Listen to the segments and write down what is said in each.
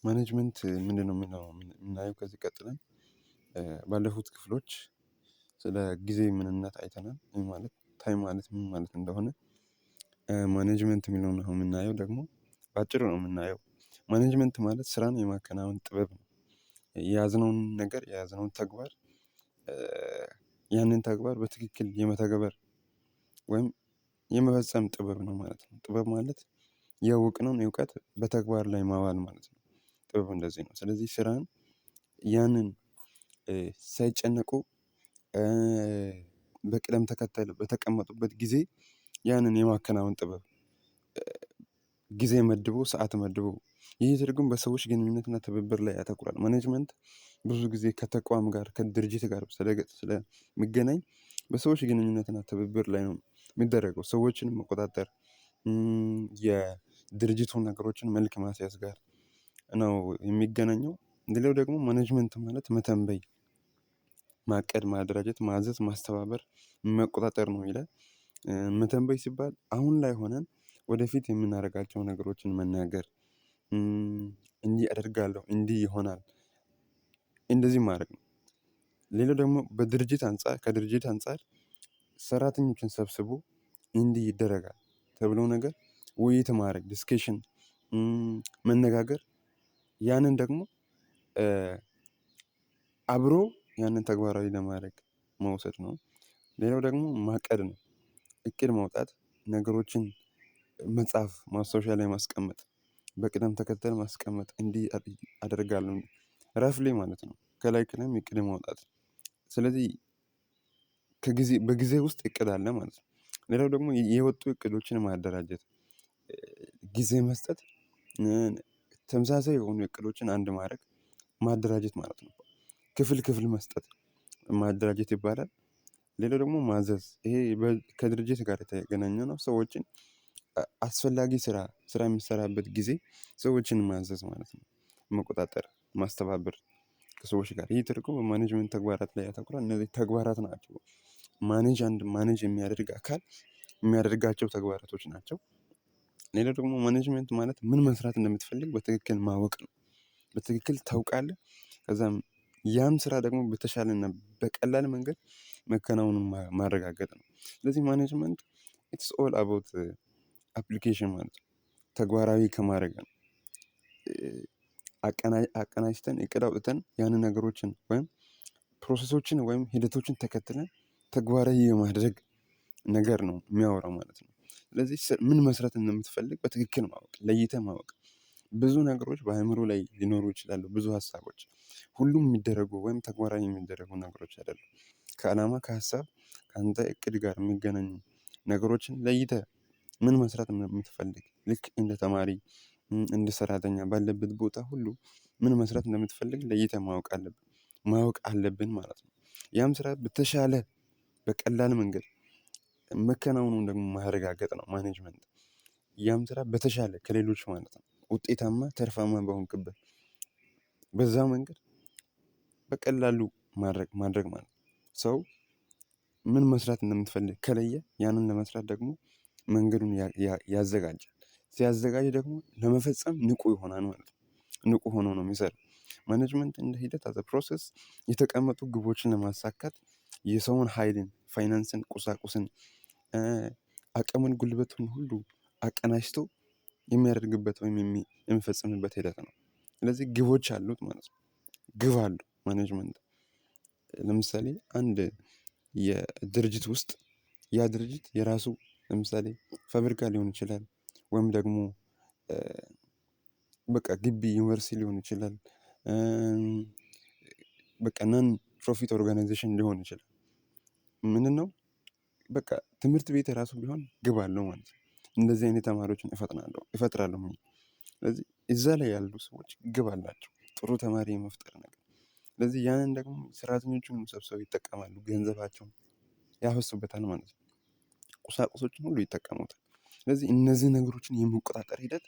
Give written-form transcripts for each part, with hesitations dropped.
Management ምንድነው የሚለው የምናየው ከዚህ ቀጥለን። ባለፉት ክፍሎች ስለ ጊዜ ምንነት አይተናል። ይህ ማለት time ማለት ምን ማለት እንደሆነ። Management የሚለውን አሁን የምናየው ደግሞ በአጭሩ ነው የምናየው። Management ማለት ስራን የማከናወን ጥበብ ነው። የያዝነውን ነገር፣ የያዝነውን ተግባር፣ ያንን ተግባር በትክክል የመተግበር ወይም የመፈጸም ጥበብ ነው ማለት ነው። ጥበብ ማለት ያወቅነውን እውቀት በተግባር ላይ ማዋል ማለት ነው። ጥበብ እንደዚህ ነው። ስለዚህ ስራን ያንን ሳይጨነቁ በቅደም ተከተል በተቀመጡበት ጊዜ ያንን የማከናወን ጥበብ፣ ጊዜ መድቦ፣ ሰዓት መድቦ። ይህ ትርጉም በሰዎች ግንኙነትና ትብብር ላይ ያተኩራል። Management ብዙ ጊዜ ከተቋም ጋር፣ ከድርጅት ጋር ስለሚገናኝ በሰዎች ግንኙነትና ትብብር ላይ ነው የሚደረገው። ሰዎችን መቆጣጠር፣ የድርጅቱን ነገሮችን መልክ ማስያዝ ጋር ነው የሚገናኘው። ሌላው ደግሞ management ማለት መተንበይ፣ ማቀድ፣ ማደራጀት፣ ማዘዝ፣ ማስተባበር፣ መቆጣጠር ነው ይላል። መተንበይ ሲባል አሁን ላይ ሆነን ወደፊት የምናደርጋቸው ነገሮችን መናገር፣ እንዲህ አደርጋለሁ፣ እንዲህ ይሆናል፣ እንደዚህ ማድረግ ነው። ሌላው ደግሞ በድርጅት አንፃር፣ ከድርጅት አንፃር ሰራተኞችን ሰብስቦ እንዲህ ይደረጋል ተብሎ ነገር ውይይት ማድረግ፣ discussion፣ መነጋገር፣ ያንን ደግሞ አብሮ ያንን ተግባራዊ ለማድረግ መውሰድ ነው። ሌላው ደግሞ ማቀድ ነው። እቅድ ማውጣት፣ ነገሮችን መጻፍ፣ ማስታወሻ ላይ ማስቀመጥ፣ በቅደም ተከተል ማስቀመጥ፣ እንዲህ አደርጋለሁ roughly ማለት ነው። ከላይ ከላይም እቅድ ማውጣት። ስለዚህ ከጊዜ በጊዜ ውስጥ እቅድ አለ ማለት ነው። ሌላው ደግሞ የወጡ እቅዶችን ማደራጀት፣ ጊዜ መስጠት፣ ተመሳሳይ የሆኑ እቅዶችን አንድ ማድረግ፣ ማደራጀት ማለት ነው። ክፍል ክፍል መስጠት ማደራጀት ይባላል። ሌላው ደግሞ ማዘዝ፣ ይሄ ከድርጅት ጋር የተገናኘ ነው። ሰዎችን አስፈላጊ ስራ የሚሰራበት ጊዜ ሰዎችን ማዘዝ ማለት ነው። መቆጣጠር፣ ማስተባበር ከሰዎች ጋር። ይህ ትርጉም በ management ተግባራት ላይ ያተኩራል። እነዚህ ተግባራት ናቸው። Manage፣ አንድ manage የሚያደርግ አካል የሚያደርጋቸው ተግባራቶች ናቸው። ሌላው ደግሞ management ማለት ምን መስራት እንደምትፈልግ በትክክል ማወቅ ነው። በትክክል ታውቃለህ። ከዛም ያም ስራ ደግሞ በተሻለና በቀላል መንገድ መከናወኑን ማረጋገጥ ነው። ስለዚህ management it's all about application ማለት ነው። ተግባራዊ ከማድረግ ነው። አቀናጅተን፣ እቅድ አውጥተን ያንን ነገሮችን ወይም process ኦችን ወይም ሂደቶችን ተከትለን ተግባራዊ የማድረግ ነገር ነው የሚያወራው ማለት ነው። ስለዚህ ምን መስራት እንደምትፈልግ በትክክል ማወቅ፣ ለይተህ ማወቅ። ብዙ ነገሮች በአእምሮ ላይ ሊኖሩ ይችላሉ። ብዙ ሀሳቦች፣ ሁሉም የሚደረጉ ወይም ተግባራዊ የሚደረጉ ነገሮች አይደሉም። ከአላማ፣ ከሀሳብ፣ ከአንተ እቅድ ጋር የሚገናኙ ነገሮችን ለይተህ ምን መስራት እንደምትፈልግ፣ ልክ እንደ ተማሪ፣ እንደ ሰራተኛ ባለበት ቦታ ሁሉ ምን መስራት እንደምትፈልግ ለይተህ ማወቅ አለብን ማለት ነው። ያም ስራ በተሻለ በቀላል መንገድ መከናወኑን ደግሞ ማረጋገጥ ነው management። ያም ስራ በተሻለ ከሌሎች ማለት ነው ውጤታማ፣ ትርፋማ በሆንክበት በዛ መንገድ በቀላሉ ማድረግ ማለት ነው። ሰው ምን መስራት እንደምትፈልግ ከለየ ያንን ለመስራት ደግሞ መንገዱን ያዘጋጃል። ሲያዘጋጅ ደግሞ ለመፈጸም ንቁ ይሆናል ማለት ነው። ንቁ ሆኖ ነው የሚሰራው። Management እንደ ሂደት፣ as a process፣ የተቀመጡ ግቦችን ለማሳካት የሰውን ኃይልን፣ ፋይናንስን፣ ቁሳቁስን፣ አቅምን፣ ጉልበቱን ሁሉ አቀናጅቶ የሚያደርግበት ወይም የሚፈጽምበት ሂደት ነው። ስለዚህ ግቦች አሉት ማለት ነው። ግብ አለው management። ለምሳሌ አንድ የድርጅት ውስጥ ያ ድርጅት የራሱ ለምሳሌ ፋብሪካ ሊሆን ይችላል ወይም ደግሞ በቃ ግቢ ዩኒቨርሲቲ ሊሆን ይችላል። በቃ non profit organization ሊሆን ይችላል። ምንድነው? በቃ ትምህርት ቤት ራሱ ቢሆን ግብ አለው ማለት ነው። እንደዚህ አይነት ተማሪዎችን እፈጥራለሁ። ስለዚህ እዛ ላይ ያሉ ሰዎች ግብ አላቸው፣ ጥሩ ተማሪ የመፍጠር ነገር። ስለዚህ ያንን ደግሞ ሰራተኞቹን ሰብስበው ይጠቀማሉ፣ ገንዘባቸውን ያፈሱበታል ማለት ነው። ቁሳቁሶችን ሁሉ ይጠቀሙታል። ስለዚህ እነዚህ ነገሮችን የመቆጣጠር ሂደት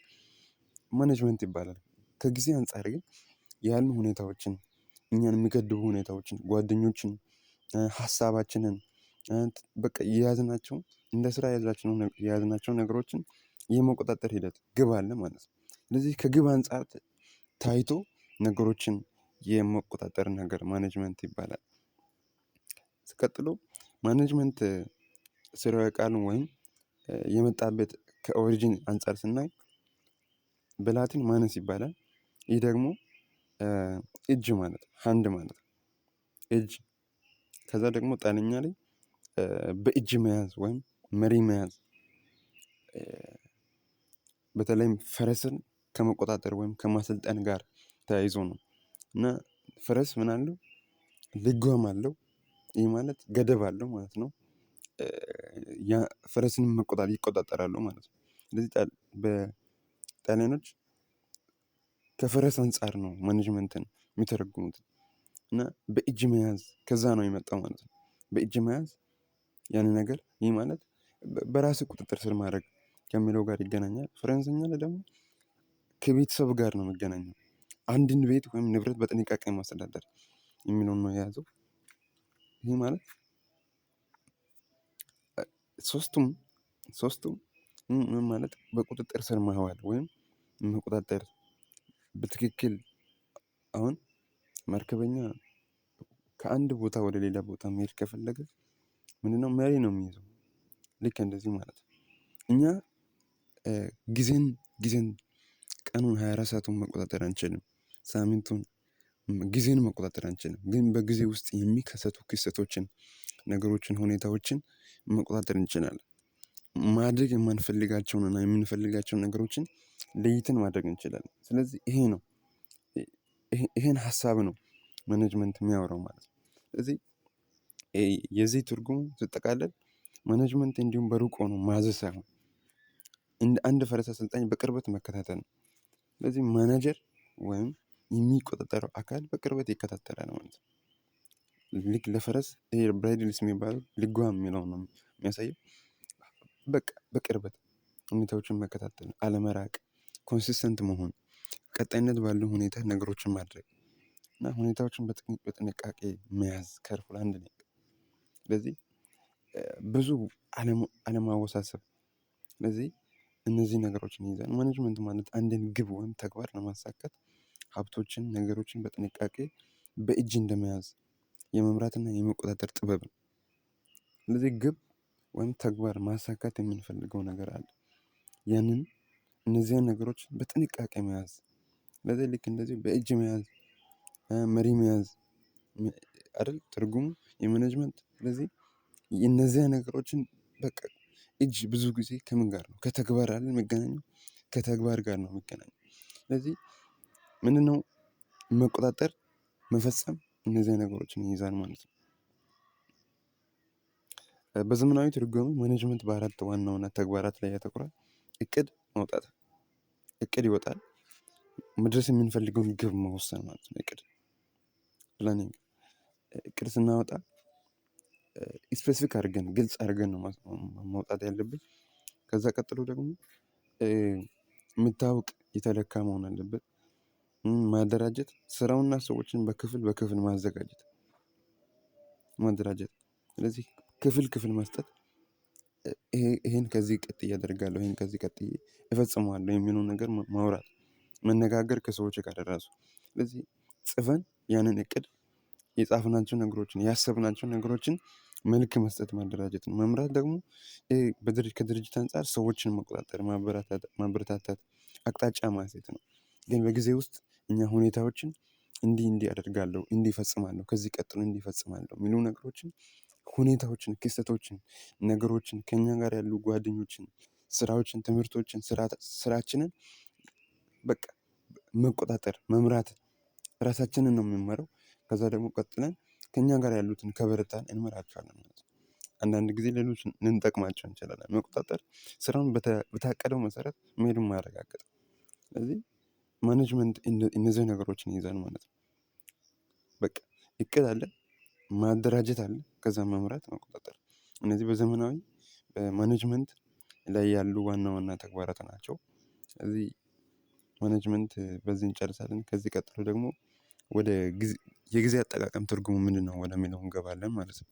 management ይባላል። ከጊዜ አንፃር ግን ያሉ ሁኔታዎችን፣ እኛን የሚገድቡ ሁኔታዎችን፣ ጓደኞችን፣ ሀሳባችንን፣ በቃ የያዝናቸው እንደ ስራ የያዝናቸው ነገሮችን የመቆጣጠር ሂደት ግብ አለ ማለት ነው። ስለዚህ ከግብ አንፃር ታይቶ ነገሮችን የመቆጣጠር ነገር management ይባላል። ቀጥሎ management ስርወ ቃሉን ወይም የመጣበት ከ origin አንፃር ስናይ በላቲን manus ይባላል። ይህ ደግሞ እጅ ማለት ነው፣ hand ማለት ነው፣ እጅ። ከዛ ደግሞ ጣሊያንኛ ላይ በእጅ መያዝ ወይም መሪ መያዝ፣ በተለይም ፈረስን ከመቆጣጠር ወይም ከማሰልጠን ጋር ተያይዞ ነው። እና ፈረስ ምን አለው? ልጓም አለው። ይህ ማለት ገደብ አለው ማለት ነው። ያ ፈረስን መቆጣጠር ይቆጣጠራሉ ማለት ነው። ስለዚህ በጣሊያኖች ከፈረስ አንፃር ነው management ን የሚተረጉሙት። እና በእጅ መያዝ ከዛ ነው የመጣው ማለት ነው። በእጅ መያዝ ያንን ነገር፣ ይህ ማለት በራስ ቁጥጥር ስር ማድረግ ከሚለው ጋር ይገናኛል። ፈረንሳይኛ ላይ ደግሞ ከቤተሰብ ጋር ነው የሚገናኘው። አንድን ቤት ወይም ንብረት በጥንቃቄ ማስተዳደር የሚለውን ነው የያዘው። ይህ ማለት ሶስቱም ምን ማለት በቁጥጥር ስር ማዋል ወይም መቆጣጠር በትክክል። አሁን መርከበኛ ከአንድ ቦታ ወደ ሌላ ቦታ መሄድ ከፈለገ ምንድነው? መሪ ነው የሚይዘው። ልክ እንደዚህ ማለት ነው። እኛ ጊዜን ቀኑን 24 ሰአቱን መቆጣጠር አንችልም። ሳምንቱን ጊዜን መቆጣጠር አንችልም። ግን በጊዜ ውስጥ የሚከሰቱ ክስተቶችን፣ ነገሮችን፣ ሁኔታዎችን መቆጣጠር እንችላለን። ማድረግ የማንፈልጋቸውን እና የምንፈልጋቸውን ነገሮችን ለይተን ማድረግ እንችላለን። ስለዚህ ይሄ ነው፣ ይሄን ሀሳብ ነው management የሚያወራው ማለት ነው። ስለዚህ የዚህ ትርጉም ሲጠቃለል management እንዲሁም በሩቅ ሆኖ ማዘዝ ሳይሆን እንደ አንድ ፈረስ አሰልጣኝ በቅርበት መከታተል ነው። ስለዚህ ማናጀር ወይም የሚቆጣጠረው አካል በቅርበት ይከታተላል ማለት ነው። ልክ ለፈረስ ይሄ bridles የሚባለው ልጓም የሚለው ነው የሚያሳየው። በቃ በቅርበት ሁኔታዎችን መከታተል፣ አለመራቅ፣ consistent መሆን፣ ቀጣይነት ባለው ሁኔታ ነገሮችን ማድረግ እና ሁኔታዎችን በጥንቃቄ መያዝ፣ careful handling። ስለዚህ ብዙ አለማወሳሰብ። ስለዚህ እነዚህ ነገሮችን ይይዛል። Management ማለት አንድን ግብ ወይም ተግባር ለማሳካት ሀብቶችን፣ ነገሮችን በጥንቃቄ በእጅ እንደመያዝ የመምራትና የመቆጣጠር ጥበብ ነው። ስለዚህ ግብ ወይም ተግባር ማሳካት የምንፈልገው ነገር አለ። ያንን እነዚያን ነገሮች በጥንቃቄ መያዝ። ስለዚህ ልክ እንደዚህ በእጅ መያዝ፣ መሪ መያዝ አይደል ትርጉሙ የ management? ስለዚህ እነዚያ ነገሮችን በቃ እጅ ብዙ ጊዜ ከምን ጋር ነው? ከተግባር አይደል የሚገናኘው? ከተግባር ጋር ነው የሚገናኘው። ስለዚህ ምንድነው? መቆጣጠር፣ መፈጸም እነዚህ ነገሮችን ይይዛል ማለት ነው። በዘመናዊ ትርጓሜ management በአራት ዋና ዋና ተግባራት ላይ ያተኩራል። እቅድ ማውጣት፣ እቅድ ይወጣል። መድረስ የምንፈልገውን ግብ መወሰን ማለት ነው። እቅድ planning፣ እቅድ ስናወጣ specific አድርገን ግልጽ አድርገን ነው ማውጣት ያለብን። ከዛ ቀጥሎ ደግሞ የሚታወቅ የተለካ መሆን አለበት። ማደራጀት፣ ስራውና ሰዎችን በክፍል በክፍል ማዘጋጀት፣ ማደራጀት። ስለዚህ ክፍል ክፍል መስጠት፣ ይሄን ከዚህ ቀጥዬ አደርጋለሁ፣ ይሄን ከዚህ ቀጥዬ እፈጽመዋለሁ የሚለውን ነገር ማውራት፣ መነጋገር ከሰዎች ጋር ራሱ። ስለዚህ ጽፈን ያንን እቅድ የጻፍናቸው ነገሮችን፣ ያሰብናቸው ነገሮችን መልክ መስጠት ማደራጀት ነው። መምራት ደግሞ ከድርጅት አንፃር ሰዎችን መቆጣጠር፣ ማበረታታት፣ አቅጣጫ ማስያዝ ነው። ግን በጊዜ ውስጥ እኛ ሁኔታዎችን እንዲህ እንዲህ አደርጋለሁ፣ እንዲህ እፈጽማለሁ፣ ከዚህ ቀጥሎ እንዲህ እፈጽማለሁ የሚሉ ነገሮችን፣ ሁኔታዎችን፣ ክስተቶችን፣ ነገሮችን፣ ከእኛ ጋር ያሉ ጓደኞችን፣ ስራዎችን፣ ትምህርቶችን፣ ስራችንን በቃ መቆጣጠር፣ መምራት ራሳችንን ነው የምንመራው። ከዛ ደግሞ ቀጥለን ከእኛ ጋር ያሉትን ከበረታን እንመራቸዋለን ማለት ነው። አንዳንድ ጊዜ ሌሎች ልንጠቅማቸው እንችላለን። መቆጣጠር ስራውን በታቀደው መሰረት መሄዱን ማረጋገጥ። ስለዚህ management እነዚህ ነገሮችን ይይዛል ማለት ነው። በቃ እቅድ አለ፣ ማደራጀት አለ፣ ከዛ መምራት፣ መቆጣጠር። እነዚህ በዘመናዊ management ላይ ያሉ ዋና ዋና ተግባራት ናቸው። ስለዚህ management በዚህ እንጨርሳለን። ከዚህ ቀጥሎ ደግሞ ወደ የጊዜ አጠቃቀም ትርጉሙ ምንድነው ወደሚለው እንገባለን ማለት ነው።